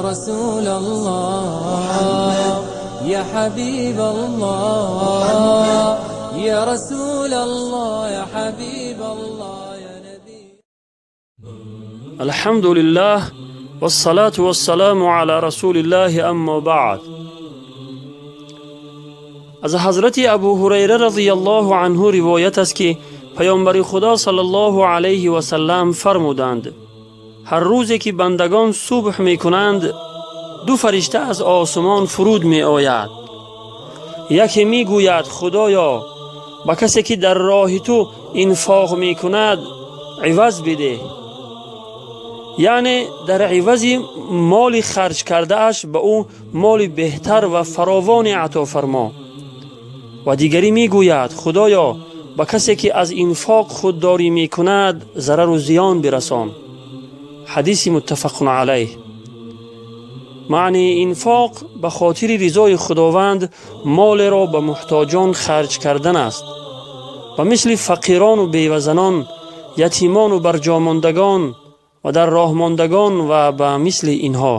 رسول الله، يا حبيب الله، يا رسول الله، يا حبيب الله، يا نبي. الحمد لله والصلاة والسلام على رسول الله، أما بعد. Аз ҳазрати Абу Ҳурайра разияллоҳу анҳу ривоят аст, ки паёмбари Худо саллаллоҳу алайҳи васаллам фармуданд: ҳар рӯзе ки бандагон субҳ мекунанд, ду фаришта аз осмон фуруд меояд. Яке мегӯяд: «Худоё, ба касе ки дар роҳи ту инфоқ мекунад, иваз бидеҳ», яъне дар ивази моли харҷ кардааш ба ӯ моли беҳтар ва фаровоне ато фармо. Ва дигарӣ мегӯяд: «Худоё, ба касе ки аз инфоқ худдорӣ мекунад, зарару зиён бирасон». Ҳадиси муттафақун алайҳ. Маънии инфоқ ба хотири ризои Худованд молеро ба муҳтоҷон харҷ кардан аст, ба мисли фақирону бевазанон, ятимону барҷомондагон ва дар роҳмондагон ва ба мисли инҳо.